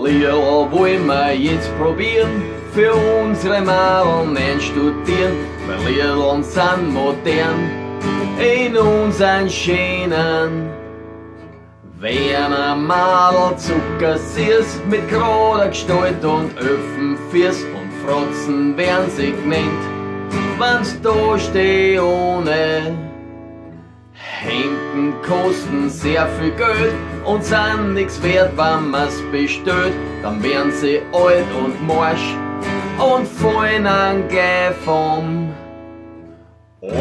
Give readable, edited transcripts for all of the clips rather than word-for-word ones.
Liederl wollen wir jetzt probieren, für unsere Madeln einstudieren, weil Liederln sind modern in unseren schönen Werner Madel zuckersüß mit gerader Gestalt und Öffenfüß und Frotzen werden sie genannt, wenn's da steh ohne Hemden kosten sehr viel Geld und sind nix wert, wenn man's bestellt. Dann werden sie alt und morsch und fallen an gleich vom.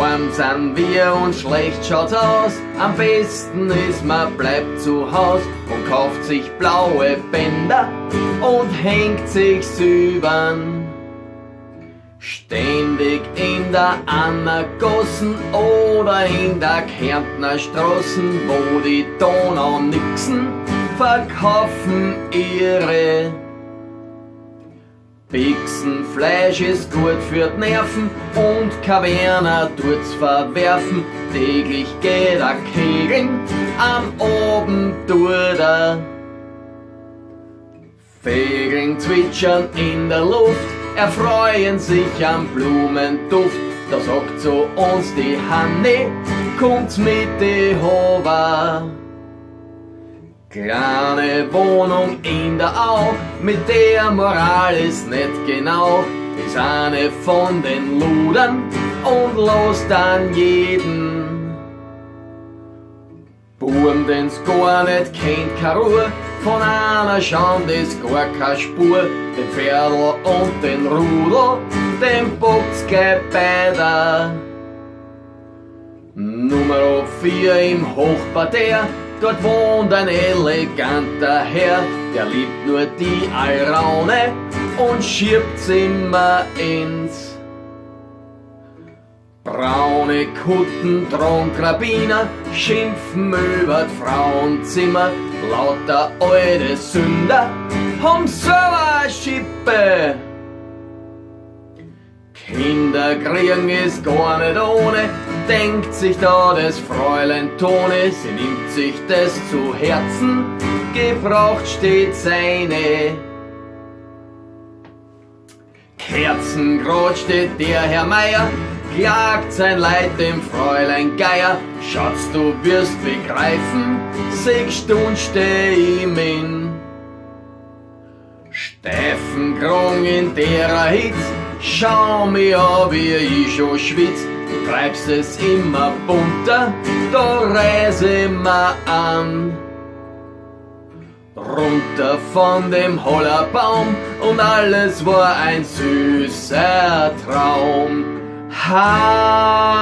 Arm sind wir und schlecht schaut's aus. Am besten ist, man bleibt zu Haus und kauft sich blaue Bänder und hängt sich's übern. Ständig in der Anna-Gassen oder in der Kärntner Straßen, wo die Donau nixen, verkaufen ihre Bixen. Fleisch ist gut für die Nerven und Kaverner tut's verwerfen. Täglich geht a Kegeln am Abend tut er. Vögeln zwitschern in der Luft, erfreuen sich am Blumenduft. Da sagt zu uns die Hanni, kommt's mit die Hova. Kleine Wohnung in der Au, mit der Moral ist nicht genau, ist eine von den Ludern und lost an jeden. Buam, den's gar nicht kennt, keine Ruhe, von einer Schande ist gar keine Spur, den Pferdl und den Rudel, den bockt's gleich beider. Nummer 4 im Hochparterre, dort wohnt ein eleganter Herr, der liebt nur die Alraune und schiebt's immer ins braune Kutten, Tronkrabiner, schimpfen über Frauenzimmer, lauter alte Sünder, haben selber a Schippe. Kinder kriegen ist gar nicht ohne, denkt sich da das Fräulein Tone, sie nimmt sich das zu Herzen, gebraucht steht seine Kerzen. Grad steht der Herr Meier, klagt sein Leid dem Fräulein Geier, Schatz, du wirst begreifen, 6 Stunden steh ich in steifen Krong in derer Hitz, schau mir an, wie ich schon schwitz, du treibst es immer bunter, da reiß ich mir an. Runter von dem Hollerbaum und alles war ein süßer Traum. Ha!